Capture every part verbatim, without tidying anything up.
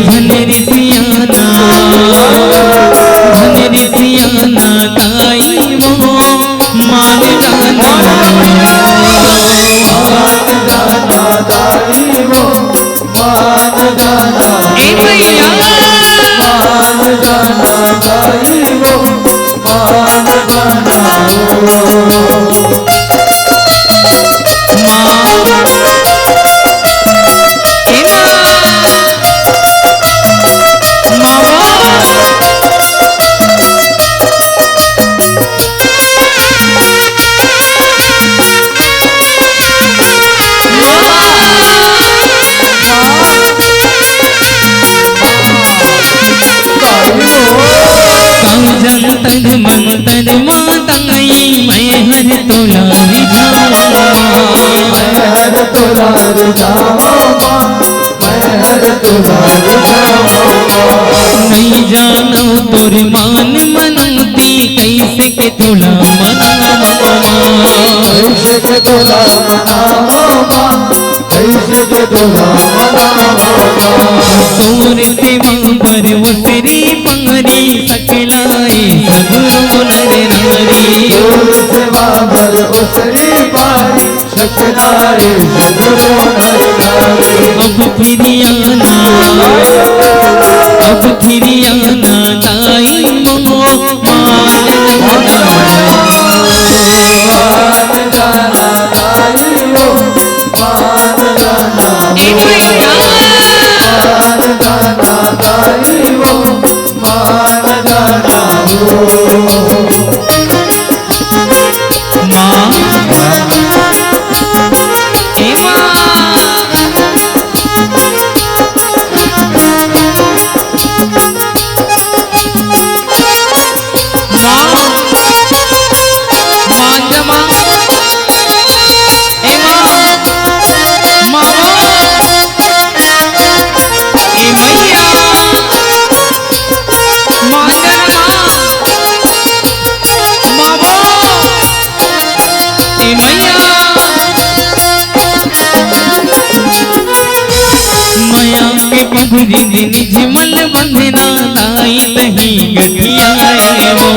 धन रिसियाना, धन रिसियाना दाई वो मान जाना। ए भैया। जंतर मंतर माता आई, मैं हर तोला रिझावा। मैं हर तोला रिझावा, मैं हर तोला रिझावा। नहीं जानो तोर मान मनौती, कैसे के तोला मनावा। कैसे के तोला मनावा, कैसे के तोला मनावा। तोर सेवा बर ओसरी पारी, सकलाए सगरो नर नारी। तोर सेवा बर ओसरी पारी, सकलाए सगरो नर नारी। अब फिरियाना, अब फिरियाना दाई वो मान जाना। मान जाना दाई वो, मान जाना। ए भैया। मान जाना दाई वो, मान जाना वो। माँ। ए माँ। माँ। माँ, जय माँ। ए माँ। माँ। ए मैया। माँ, जय माँ। माँ। ए मैया। मया के पगरी निज मल बंधना, दाई तही गठियाए वो।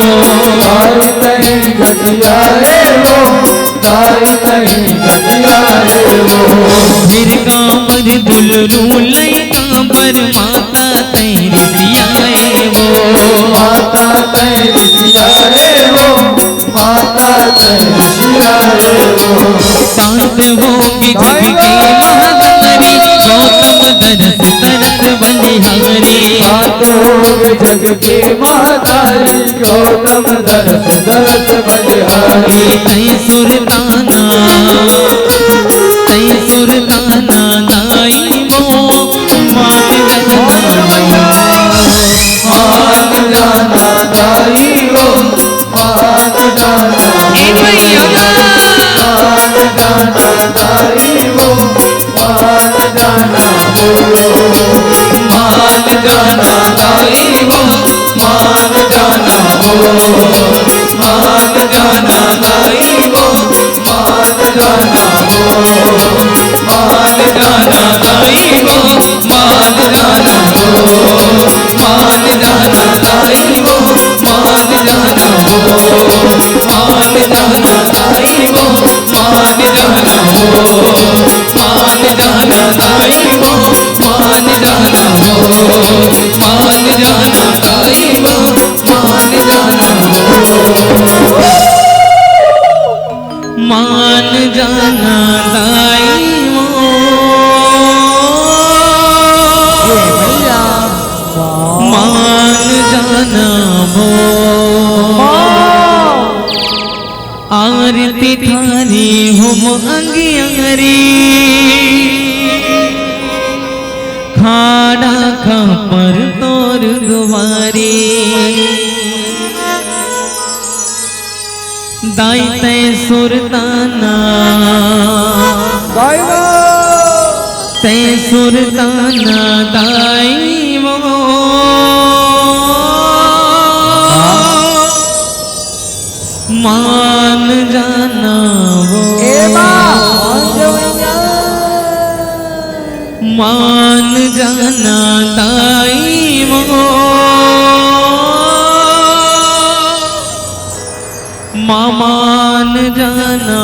दाई तही गठियाए वो, दाई तही गठियाए वो। फिर कांवर दुलरू लई कांवर, माता तही रिसियाए वो। माता तही रिसियाए वो। माता तही रिसियाए वो। सात हो के जग के महातारी, गौतम दरस तरस बलिहारी। सात हो के जग के महातारी, गौतम दरस तरस बलिहारी। तई सुरताना, तई सुरताना दाई वो मान जाना। मान जाना दाई वो, मान जाना। ए भैया। मान जाना दाई वो, मान जाना वो। मान जाना दाई वो, मान जाना वो। मान जाना दाई वो, मान जाना वो। मान जाना दाई वो, मान जाना वो। मान जाना दाई वो, मान जाना वो। मान जाना दाई वो, मान जाना वो। मान जाना दाई वो, मान जाना वो। मान जाना दाई वो, मान जाना वो। मान जाना दाई वो। ए भैया। मान जाना वो। हाँ। आरती थारी होम अंग अंगरी, खाड़ा खापर तोर दुआरी। दाई तै सुरताना, दाई वो। तै सुरताना दाई वो। मान जाना वो। ए माँ, मान जाओ। मान जाना दाई मोर, मान जाना